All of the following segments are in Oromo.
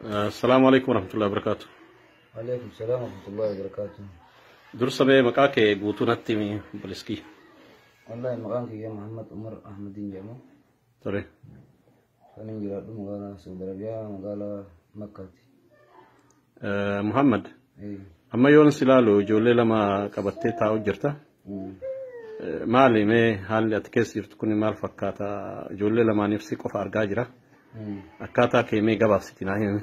Assalaamu alaikum warahmatullahi wabarakaatu. Alaikum salaam warahmatullahi wabarakatuh. Dursa mee maqaa kee guutuu natti himi obboleeskii. Wallahi maqaan kiyya Muhammad Umar Ahmadiin jedhama. Tole. Kan hin jiraadhu magaalaa Saudi Arabiyaa magaalaa Makkaati. Muhammad. Amma yoon si ilaalu ijoollee lama qabattee taa'u jirta. Maali mee haalli ati keessa jirtu kun maal fakkaata? Ijoollee lamaaniif si qofa argaa jira. Akkaataa kee mee gabaabsiti naa himi.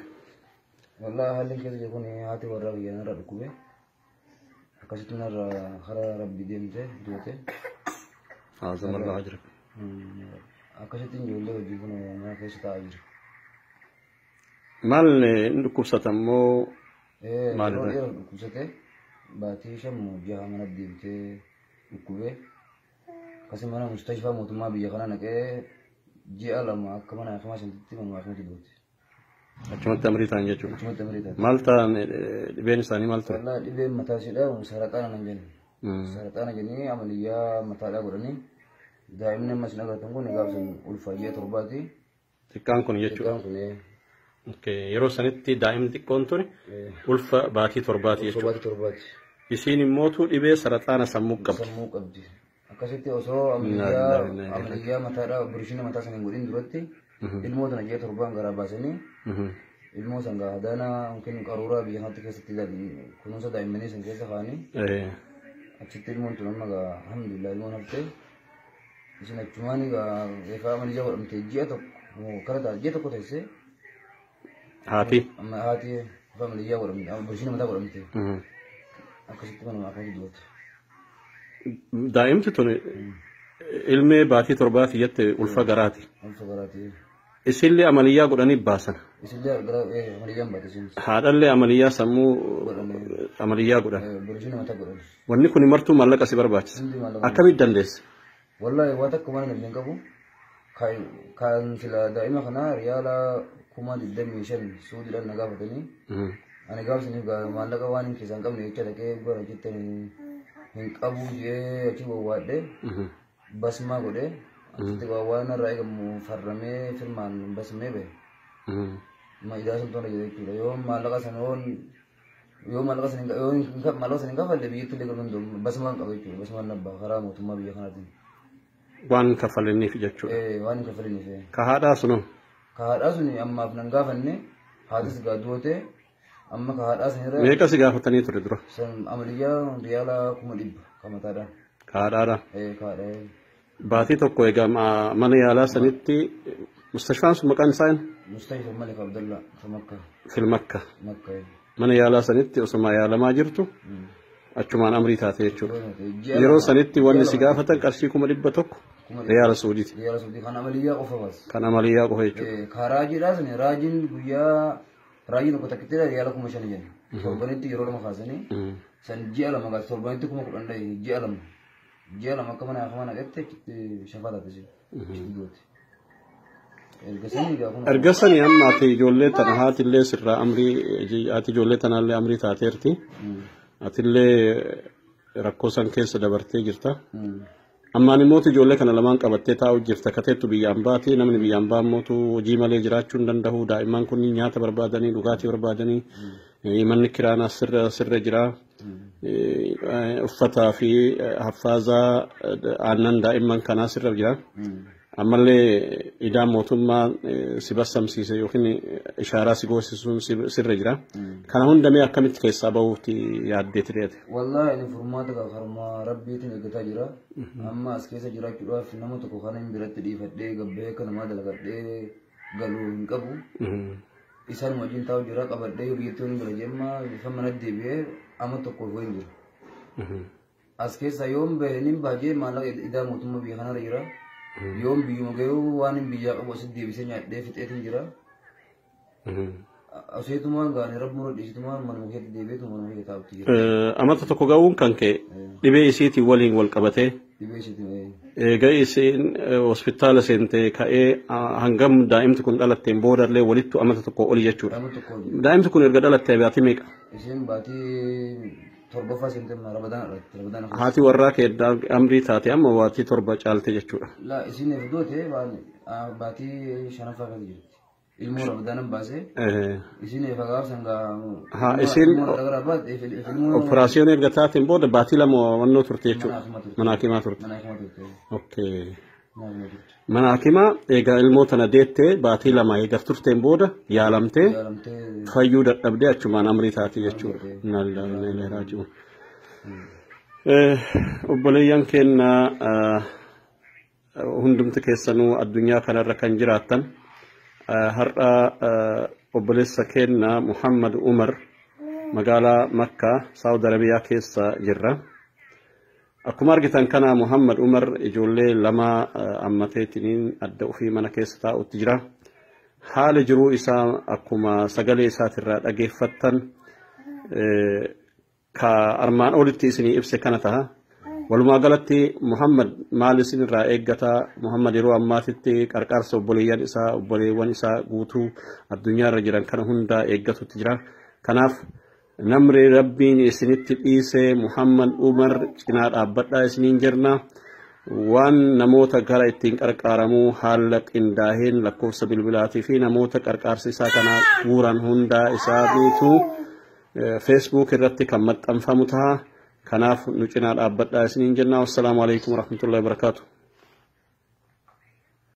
Wallahi haalli keessa jiru kun haati warraa biyya narra dhukkube. Akkasitti narra karaa rabbi deemte duute. Haazamallah jira. Akkasitti ijoollee wajjin kun mana keessa taa'aa jira. Maal inni dhukkubsata immoo maal Yeroo dheeraaf dhukkubsate baatii 5 6 mana deemtee dhukkubee akkasii mana mustashfaa mootummaa biyya kanaa naqee ji'a 2 akka mana hakimaa sanitti manuma hakimatti duute. Achumatti amrii ta'an jechuudha. Achumatti amrii ta'an. Maal ta'an dhibeen isaanii maal ture? Wallahi dhibeen mataa isheedha saraxaana nan jennu. Saraxaana jennee amaliyyaa mataadhaa godhanii daa'imni ammas hin agartan kun gaafa sun ulfaa ji'a 7ti. Xiqqaan kun jechuudha. Xiqqaan kun. Yeroo sanitti daa'imni xiqqoon tuni ulfa baatii 7ti jechuudha. Baatii 7ti. Isiin immootu dhibee saraxaana sammuu qabdi. Sammuu qabdi. Akkasitti osoo amaliyyaa mataadhaa opereeshinii mataa sana hin godhin duratti ilmoo tana ji'a 7n garaa baasanii ilmoo san gaa hadaana yookiin qaruuraa biyya kanatti keessatti kunuunsa daa'immanii san keessa kaa'anii achitti ilmoon tun amma gaa alhamdulillah ilmoon haftee isin achumaan gaa eegaa amaliyyaa godhamte ji'a 1 kara ta'a ji'a 1 teessee. Haati. Amma haati amaliyyaa godhamte opereeshinii mataa godhamte akkasitti manuma akkasitti duute. Daa'imti tun ilmee baatii 7ti jette ulfa garaati. Ulfa garaati. Isillee amaliyyaa godhanii baasan. Isillee amaliyyaan baate isinis. Haadhallee amaliyyaa sammuu amaliyyaa godhan. Opereeshinii mataa godhan. Wanni kun martuu maallaqa si barbaachisa. Akkamitti dandeesse? Wallahi waan takka waan hin qabu. Kan sila daa'ima kana riyaala 25,000 Suudiidhaan na gaafatanii. Ani gaafa saniif maallaqa waan hin keessaa hin qabne jecha dhaqee bara jettee hin qabu jee achi wawwaadhee basmaa godhee achitti waan irraa eegamu farramee firmaan basmee bahe. Ma idaa sun tola jechuudha. Yoo maallaqa sana yoo maallaqa sana yoo maallaqa sana hin kafalle biyyatti illee galuu danda'u basmaan qaba jechuudha. Basmaan nabbaa karaa mootummaa biyya kanaatiin. Waan kaffalaniif jechuudha. Waan hin kaffalaniif. Ka haadhaa sunoo? Ka haadhaa suni ammaaf nan gaafanne haatis gaa duute amma ka haadhaa sanirra. Meeqa si gaafatanii ture dura? Amaliyyaa riyaala 100,000 ka mataadhaa. Ka haadhaadha? Ka haadhaa. Baatii 1 egaa mana yaalaa sanitti mustashfaan sun maqaan isaa eenyu? Mustashfa Malik Abdullah ka Makka. Fil Makka. Makka. Mana yaalaa sanitti osuma yaalamaa jirtu achumaan amrii taate jechuudha. Yeroo sanitti wanni si gaafatan qarshii 100,000 riyaala Suudiiti. Riyaala Suudii kan amaliyyaa qofa bas. Kan amaliyyaa qofa jechuudha. Ka raajiidhaa sani raajiin guyyaa raajii tokko takkitti riyaala 5,000 jenna. Torbanitti yeroo 2 kaasanii san ji'a 2 gaas torbanitti 10,000 dhahi ji'a 2. Ji'a 2 akka mana hamaa naqatte achitti shafaa taate si. Achitti duute. Erga sanii amma ati ijoollee tana haatillee sirraa amrii haati ijoollee tanaallee amrii taateerti. Atillee rakkoo san keessa dabartee jirta. Ammaan immoo ijoollee kana lamaan qabattee taa'u jirta. Kateettu biyyaan baati. Namni biyyaan baa immoo hojii malee jiraachuu hin danda'u. Daa'imman kun nyaata barbaadanii dhugaatii barbaadanii manni kiraanaa sirra jira. Uffataa fi haffaazaa aannan daa'imman kanaa sirra jira. Ammallee idaan mootummaa si bassamsiise yookiin ishaaraa si goosisuun sirra jira. Kana hunda mee akkamitti keessaa bahuutti yaaddee tureete? Wallahi ani furmaata karuma rabbiitiin eeggataa jira. Amma as keessa jiraachuudhaaf nama tokko kan hin biratti dhiifadhee gabbee akka namaa dalagadhee galuu hin qabu. Isaan wajjin taa'u jira qabadhee biyyattii waliin gala jemma bifa mana deebi'ee amma tokko hin jira. As keessa yoon bahe nin baajee maallaqa idaa mootummaa biyya kanarra jira. Yoon biyyuma gahuu waan hin biyyaa qabu asitti deebisee nyaadhee fixeetiin jira. Aseetumaan gaanii rabbi mura dhiisitumaan manuma keessatti deebi'eetu manuma keessa taa'utti jira. Amata tokko ga'uun kan ka'e dhibee isiitiin waliin wal qabatee. Dhibee isiitiin. Egaa isiin hospitaala seentee ka'ee hangam daa'imti kun dhalatteen boodallee walittu amata tokko oli jechuudha. Amata tokko oli. Daa'imti kun erga dhalattee baatii meeqa? Isiin baatii 7ffaa seentee Ramadaan dhalatte. Ramadaan. Haati warraa kee amrii taate amma baatii 7 caalte jechuudha. La isiin erga duute baatii 5ffaa keessa jirti. Ilmoo Ramadaanan baasee isin eefa gaafsan gaa. Haa, isin operaasiyoon erga taateen booda baatii 2 wannoo turte jechuudha. Mana hakimaa turte. Mana hakimaa turte. Okay. Mana hakimaa turte. Mana hakimaa egaa ilmoo tana deettee baatii 2 eega turteen booda yaalamtee Yaalamtee fayyuu dadhabdee achumaan amrii taate jechuudha. Inna lillahi wa inna ilaihi raaji'uun. Obboleeyyan keenya hundumti keessanuu addunyaa kanarra kan jiraattan har'a obboleessa keenya Muhammad Umar magaalaa Makkaa Saawud Arabiyaa keessa jirra. Akkuma argitan kana Muhammad Umar ijoollee 2 ammateetiniin adda ofii mana keessa taa'utti jira. Haala jiruu isaa akkuma sagalee isaatirraa dhageeffattan ka armaan olitti isinii ibse kana ta'a. Walumaa galatti Muhammad maal isinirraa eeggata? Muhammad yeroo ammaatitti qarqaarsa obboleeyyan isaa obboleewwan isaa guutuu addunyaarra jiran kana hundaa eeggatutti jira. Kanaaf namni Rabbiin isinitti dhiise Muhammad Umar cinaa dhaabbadhaa isiniin jirna. Waan namoota gara ittiin qarqaaramuu haala qindaa'een lakkoofsa bilbilaatii fi namoota qarqaarsa isaa kana guuran hundaa isaaniitu Facebook irratti kan maxxanfamu ta'a. Kanaaf nu cinaa dhaabbadhaa isiniin jenna. Wassalaamu alaikum warahmatullahi wabarakaatuh.